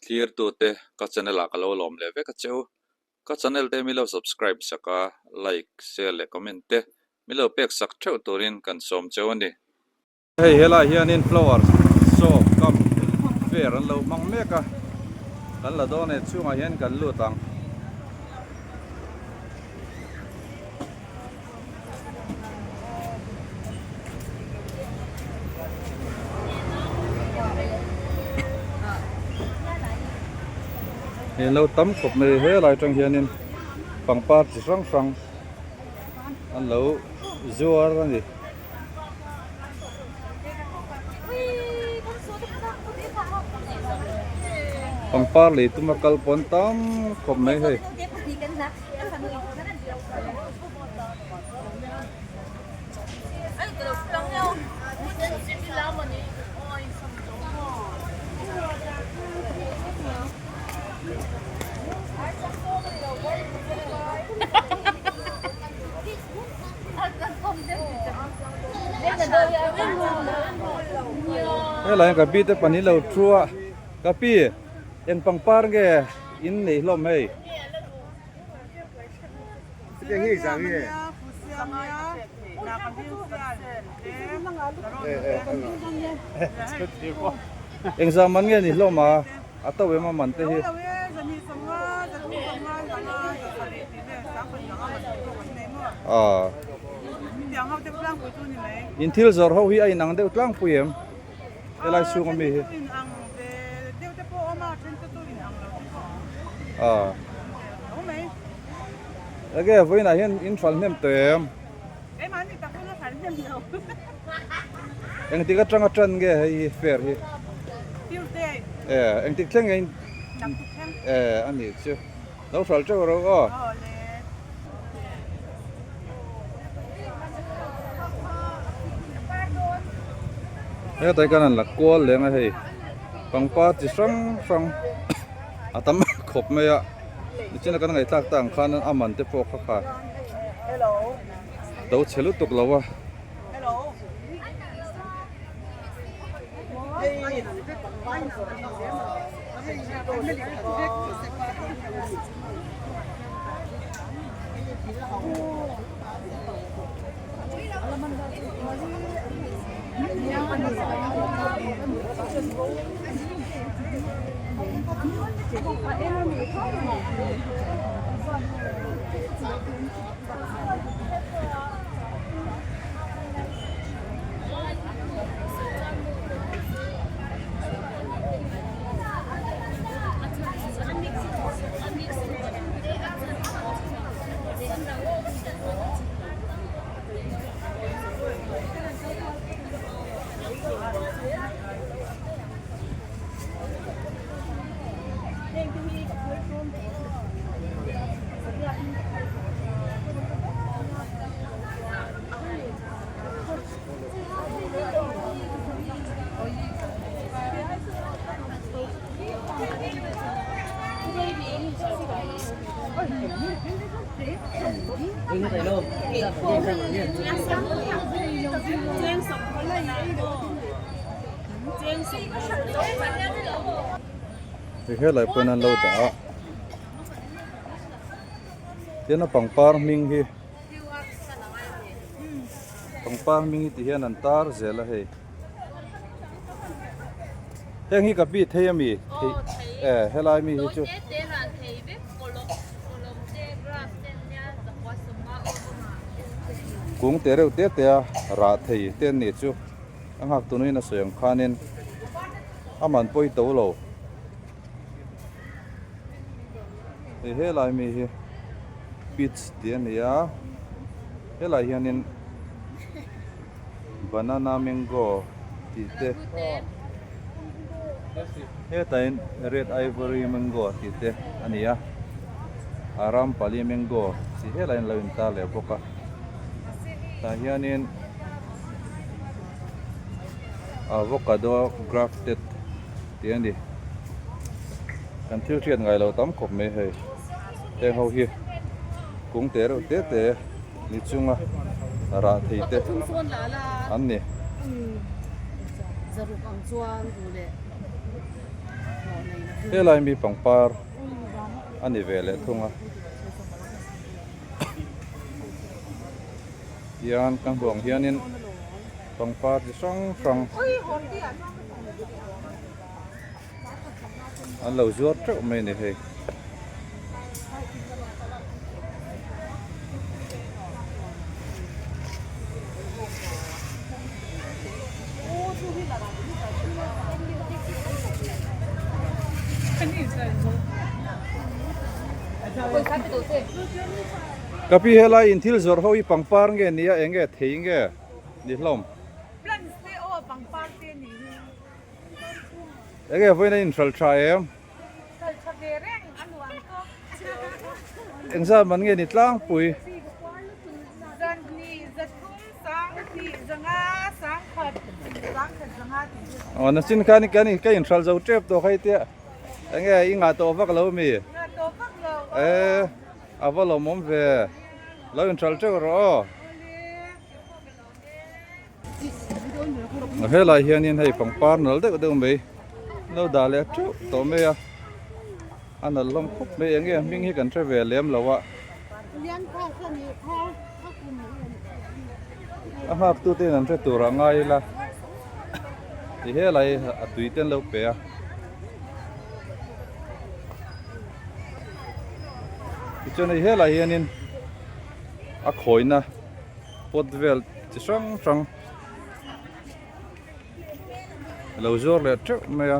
Thlirtute ka channel ah ka lo lawm leh vek a che u. Ka channel te mi lo subscribe sak a, like, share leh comment te mi lo pek sak theuh turin kan sawm cheu a ni. Hei helai hianin flower show cum fair an lo hmang mek a, kan la dawn e chhungah hian kan lut ang. Hei lo tam khawp mai helai atang hianin pangpar chi hrang hrang an lo zuar a ni. Pangpar lei tuma kal pawn tam khawp mai hei. Helai ka pi te pahnih lo thu a ka pi eng pangpar nge in neih hlawm hei. Eng zah man nge ni hlawm a a to em a man te hi. In thil zawrh ho hi a inang deuh tlangpui em helai chhunga mi hi. Enge vawiinah hian in hral hnem tawh em? Engtik atanga tan nge hei hi fair hi? Engtik thleng nge in a nih chu. Lo hral teuh ro aw. Hetlai khan an la kual leng a hei pangpar chi hrang hrang a tam khawp mai a nichina kan ngaihthlak tak ang khan a man te pawh kha kha do chhe lutuk lo a. Helai pawhin an lo dah a tin a pangpar hming hi pangpar hming hi ti hian an tar zel a hei heng hi ka pi thei ami thei e helai mi hi chu kung te reuh te te a rah thei te an nih chu a nghak tunin a sawi ang khanin a man pawi to lo. Hei helai mi hi peach tih a ni a helai hianin banana mango tih te hetah hian red ivory mango tih te a ni a arampali mango tih helai hian a lo intar leh bawk a tah hianin avocado grafted tih a ni. Kan thil hriat ngai lo tam khawp mai hei heng ho hi kung te reuh te te ni chunga rah thei te an ni. Helai mi pangpar a ni ve leh thung a. Tihian kan hmuh ang hianin pangpar chi hrang hrang an lo zuar teuh mai a ni hei. Ka pi helai in thil zawrh ho hi pangpar nge nia eng nge thei nge ni hlawm? Eng nge vawiin a inhral tha em? Engzat man nge ni tlangpui? Aw nachin khan kan ka inhral zo tep tawh kha itia eng nge i ngah tawh vak lo mi? E a va lawmawm ve lo inhral teuh rawh aw. Helai hianin hei pangpar nal deuh deuh mai lo dah leh teuh tawh mai a a nalh hlawm khawp mai eng nge a hming hi kan hre ve lem lo a a nghak tu ten an hre tur ah ngai ila ti helai a tui te an lo pe a. Tichuan hei helai hianin a khawina pot vel chi hrang hrang a lo zuar leh teuh mai a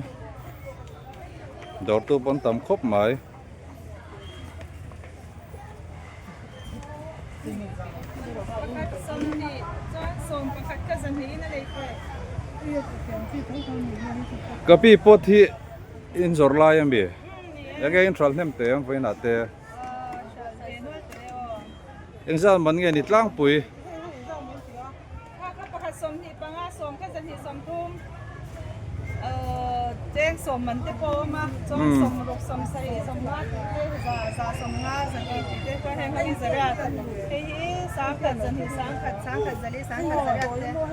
dawr tu pawh an tam khawp mai. Ka pi pot hi in zawrh lai a mi enge in hralh hnem teh ang vawiinah te. Engzat man nge ni tlangpui?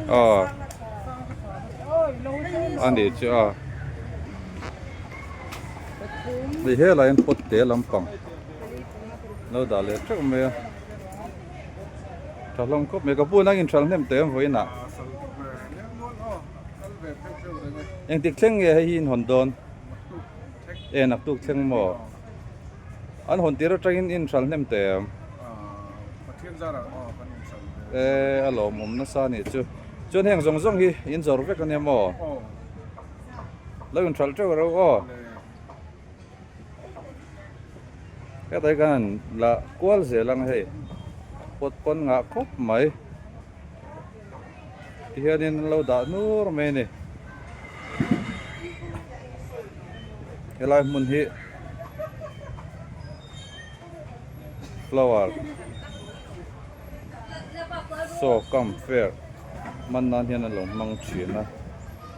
Aw a nih chu a hei helai hian pot te lampang. Lo dah leh teuh mai a tha hlawm khawp mai ka pu nang in hral hnem teh ang vawiin ah engtik thleng nge hei hi in hawn dawn e naktuk thleng maw an hawn tir atangin in hral hnem teh ang e a lawmawm nasa a nih chu chuan heng zawng zawng hi in zawr vek ania maw lo in hral teuh reuh aw. Hetlai khan an la kual zel ang hei pot pawn ngah khawp mai tihianin an lo dah nur mai a ni helai hmun hi flower saw kam fair hman nan hian an lo hmang thin a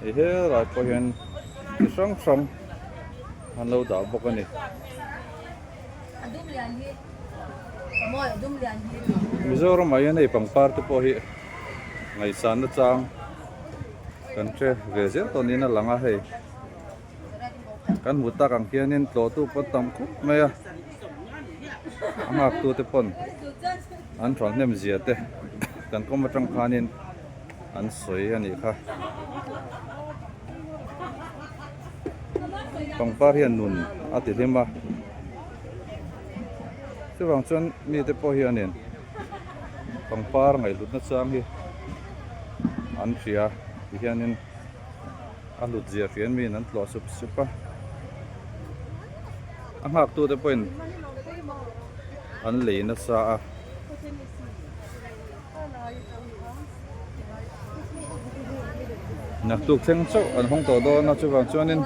hei helai pawh hian chi hrang hrang an lo dah bawk a ni. Mizoram ah hian hei pangpar te pawh hi ngaihsan na chang kan hre ve zel tawh niin a lang a hei kan hmu tak ang khianin tlawhtu pawh an tam khawp mai a a nghak tu te pawn an thawhnem zia te kan kawm atang khanin an sawi a nih kha. Pangpar hian nun a ti hlim a chuvang chuan mite pawh hianin pangpar ngaihhlutna chang hi an hria ti hianin a hlut zia hriain miin an tlawh sup sup a a nghak tute pawhin an lei nasa a. Naktuk thleng chauh an hawng tawh dawn a chuvang chuanin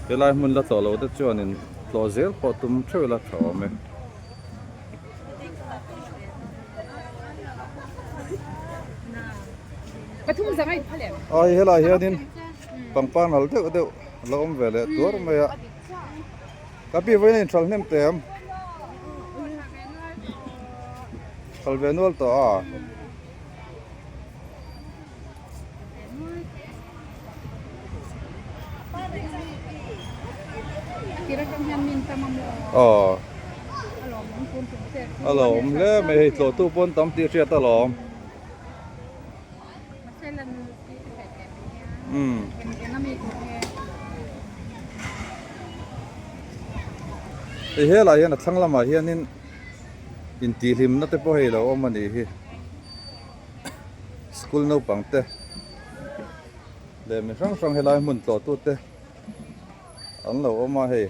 helai hmun la tlawh loh te chuanin tlawh zel pawh tum theuh ila tha awm e. Ai helai hianin pangpar nal deuh deuh a lo awm ve leh tuar mai a. Ka pi vawiin a inhral hnem teh em? Hral ve nual tawh a. Aw a lawm hle mai hei tlawhtu pawn tam tih hriat alawm. Umm. Hei helai hian a thlang lamah hianin intihhlimna te pawh hei lo awm a nih hi school naupang te leh mi hrang hrang helai hmun tlawhtu te an lo awm a hei.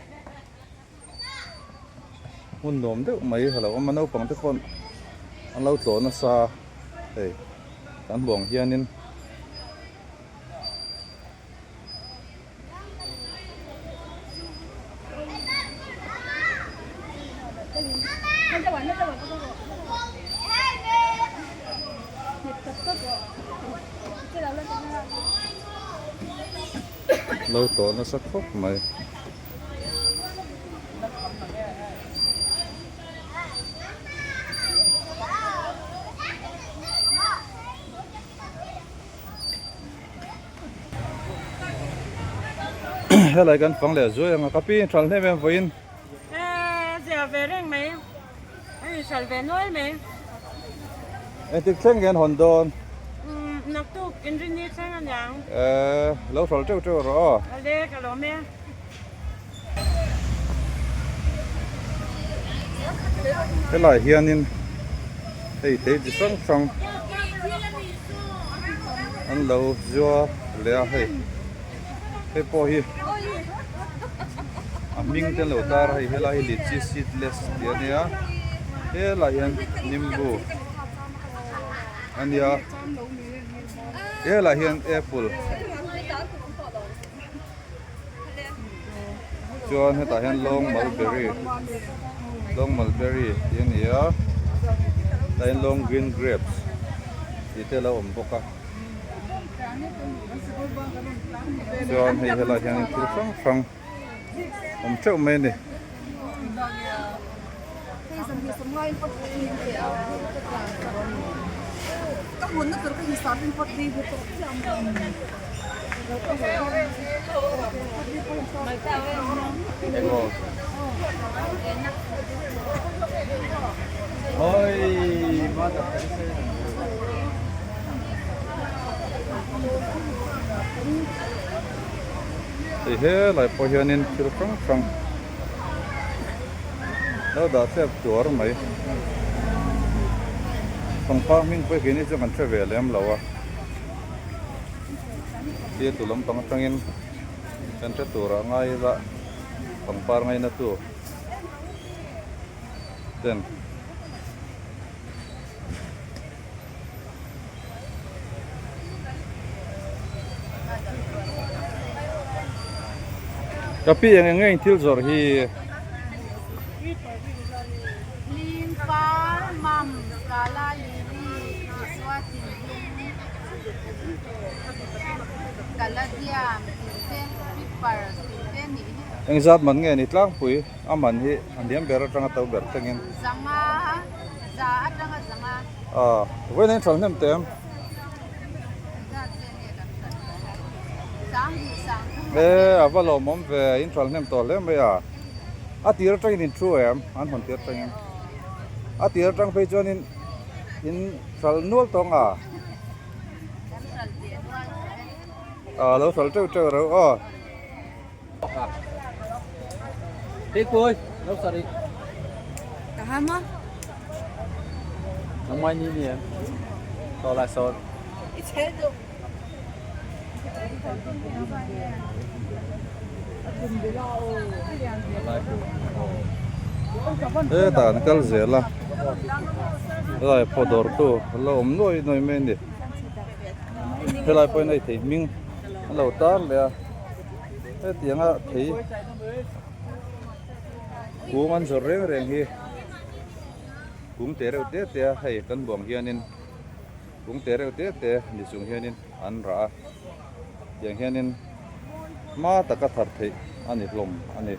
Hmun nuam deuh mai a lo awm a naupang te pawh an lo tlawh nasa hei kan hmuh ang hianin lo tlawh nasa khawp mai. Helai kan fang leh zuai ang a ka pi in hral hnem em vawiin. Eee zia ve reng mai a in hral ve nual mai. Engtik thleng nge an hawn dawn? Umm naktuk inrinni thleng aniang. Eee lo hral teuh teuh rawh aw. Ale ka lawm e. Helai hianin hei thei chi hrang hrang an lo zua leh a hei hei pawh hi a hming te an lo tar a hei helai hi lychee seedless tih a nia helai hian nimbu a nia helai hian apple. Chuan hetah hian lawng mulberry lawng mulberry tih a ni a tah hian lawng green grapes tih te a lo awm bawk a chuan hei helaiah hian thil hrang hrang awm teuh mai a ni. Hei helai pawh hianin thil hrang hrang lo dah thlep tuar mai. Pangpar hming pawh hi keini chu kan hre ve lem lo a. Thil tu lampang atangin kan hre turah ngai ila pangpar ngaina tu ten. Ka pi eng eng nge in thil zawrh hi? Lim par mam kala lili Isua thinlung Caladium tih te Creepers tih te nih hi. Engzat man nge ni tlangpui a man hi a hniam ber atanga to ber thlengin. Zanga za atanga zanga. Aw vawiin a inhral hnem teh em? E a va lawmawm ve inhral hnem tawh hle mai a. A tir atangin in thu em an hawn tir atangin a tir atang phei chuanin in hral nual tawng a. A lo hral teuh teuh reuh aw. Hetah an kal zel a helai pawh dawr tu a lo awm nuai nuai mai a ni helai pawhin hei thei hming a lo tar leh a. Hetianga thei kung an zawrh reng reng hi kung te reuh te te a hei kan buang hianin kung te reuh te te ni chung hianin an rah a tiang hianin hma taka thar theih a ni hlawm a ni.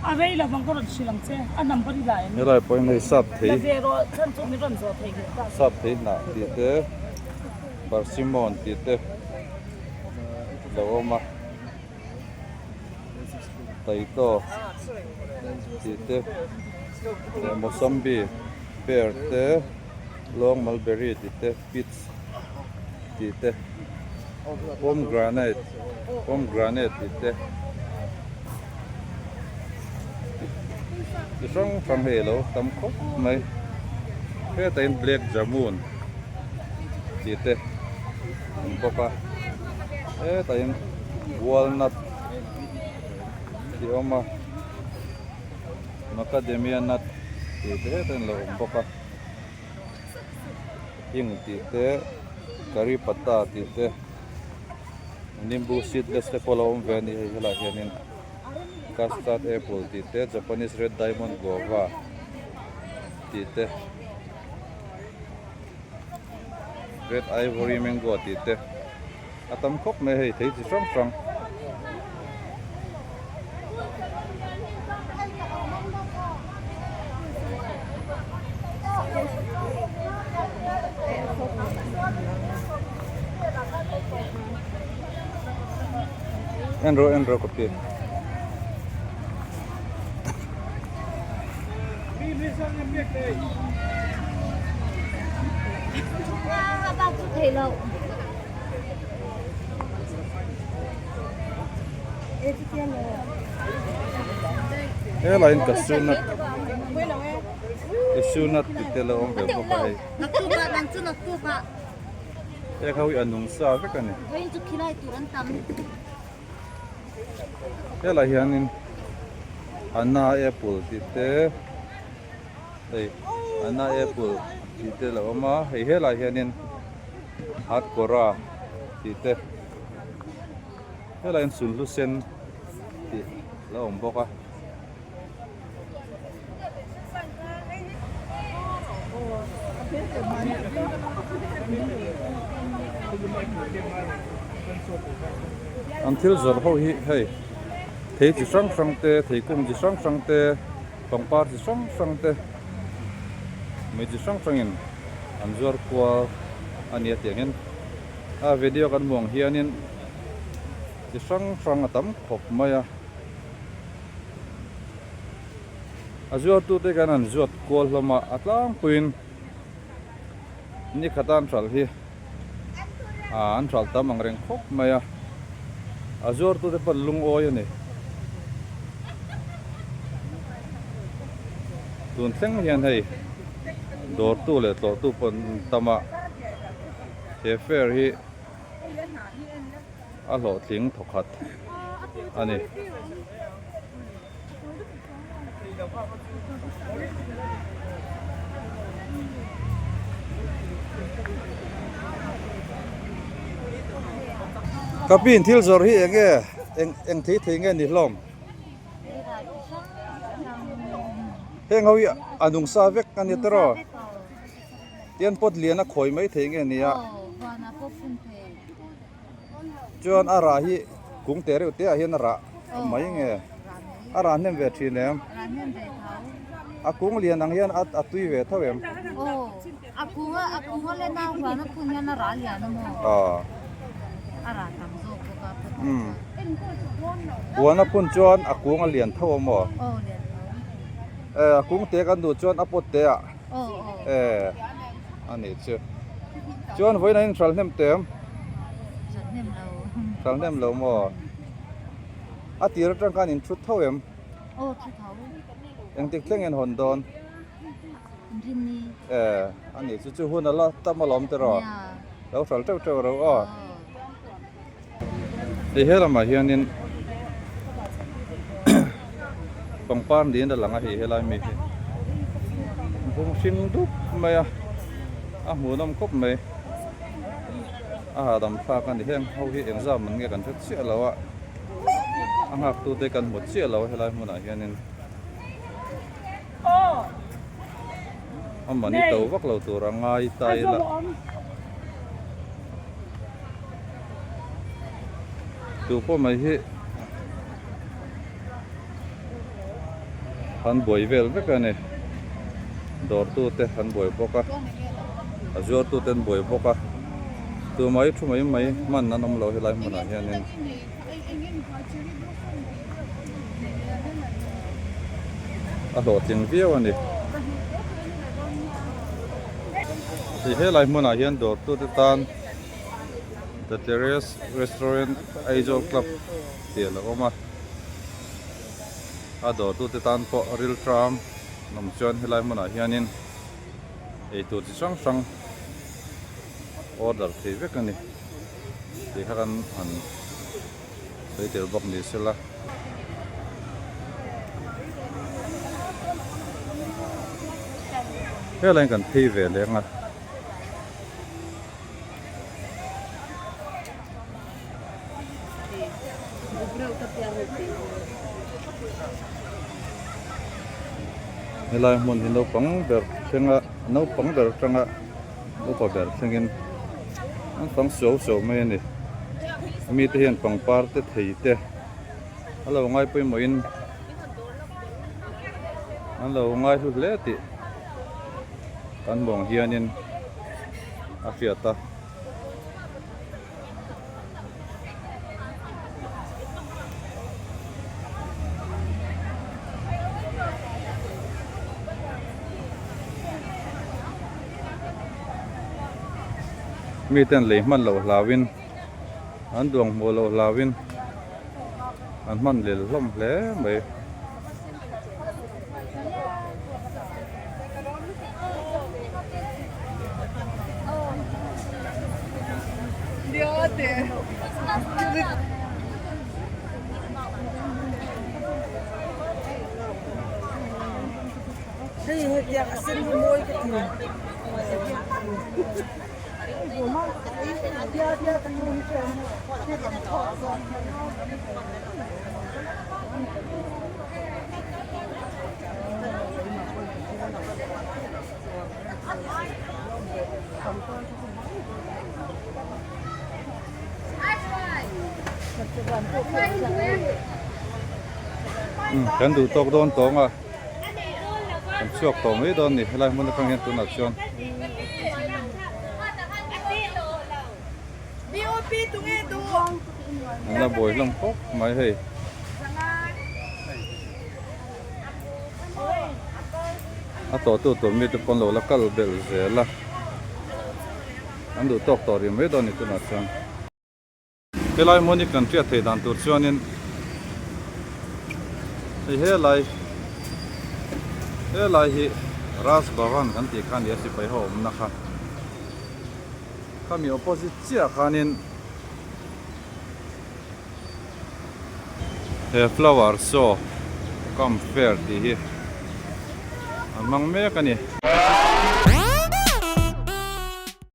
A rei lo vang ka rawn hrilh ang che, a number i la em? Helai pawhin hei sap thei. La ve rawh, chhan chu min rawn zawh thei ngei ta. Sap thei hnah tih te, persimmon tih te lo awm a, taito tih te leh mosambi pear te, long mulberry tih te, peach tih te, pomegranate pomegranate tih te chi hrang hrang hei alo tam khawp mai hetah hian black jamun tih te a awm bawk a hetah hian walnut tih a awm a macadamia nut tih te hetah hian alo awm bawk a. Hing tih te curry patta tih te nimbu seedless te pawh a lo awm ve a ni hei helaiah hianin custard apple tih te japanese red diamond guava tih te red ivory mango tih te a tam khawp mai hei thei chi hrang hrang. En rawh en rawh ka pi. Helai in cashew nut cashew nut tih te lo awm ve bawk a hei heng ho hi a nung sa vek a ni helai hianin anna apple tih te hei anna apple tih te lo awm a hei helai hianin hatkora tih te helai hian sulhnu sen tih a lo awm bawk a. An thil zawrh ho hi hei thei chi hrang hrang te theikung chi hrang hrang te pangpar chi hrang hrang te mei chi hrang hrangin an zuar kual a ni a tiang hian a video kan hmuh ang hianin chi hrang hrang a tam khawp mai a. A zuartute kan han zuat kual hlawm a, a tlangpuiin ni khata an hralh hi ah an hralh tam ang reng khawp mai a, a zuartute pawh an lungawi a ni. Tun thleng hian hei dawrtu leh tlawhtu pawh an tam a, he fair hi a hlawhtling thawkhat a ni. Ka pin thil zawrh hi eng nge eng eng thei thei nge ni hlawm heng ho hi a nung sa vek a ni tawh tian pot lian a khawi mai thei nge nia Chuan a rah hi kung te reuh te ah hian a rah mai nge a rah hnem ve thin em a kung lian ang hian a tui ve tho em huan a phun chuan a kung a lian tho a maw a kung te kan duh chuan a pawt te ah a nih chu chuan vawiin ah hian hral hnem teh em hral hnem lo maw a tir atang khan in thut tho em engtik thleng in hawn dawn eh a nih chu chu hun a la tam alawm te rawh lo hral teuh teuh ro aw hei he lamah hianin pangpar niin a lang a hei helai mi hi bung hring dup mai a a hmuhnawm khawp mai a hahdam thlak a ni heng ho hi engzam man nge kan hre chiah lo a a nghak tu te kan hmu chiah lo a helai hmunah hianin a mahni to vak lo tur a ngai ta ila. Tu pawh mai hi. An buai vel vek a ni. Dawrtu te an buai bawk a, a zuartu te an buai bawk a, tumah hi thu mai mai hman an awm lo helai hmunah hianin. A hlawhtling viau a ni. Hei helai hmunah hian dawrtu te tan The Terrace Restaurant Aizawl Club tih a lo awm a. A dawrtute tan pawh rilṭam an awm chuan helai hmunah hianin eitur chi hrang hrang order thei vek a ni tih kha kan han sawi tel bawk ni sela. Helaiin kan phei ve leng a. Helai hmun hi naupang ber thlenga naupang ber atanga upa ber thlengin an fang suau suau mai a ni. Mite hian pangpar te thei te a lo ngai pawimawhin an lo ngai hlu hle tih kan bawng hianin a hriat a. Miten lei hman loh hlauin an duang hmuh loh hlauin an hman lel hlawm hle mai. Kan duh tawk dawn tawng a kan chhuak tawh mai dawn a ni helai hmun atang hian tunah chuan. An la buai hlawm khawp mai hei. A tawhtu tur mite pawn lo la kal belh zel a, an duh tawk tawh rih mai dawn a ni tunah chuan. Helai hmun hi kan hriat theih dan tur chuanin hei helai helai hi Raj Bhavan kan tih kha a ni a sipai ho awmna kha. Khami opposite chiah khanin he flower show cum fair tih hi an hmang mek a ni.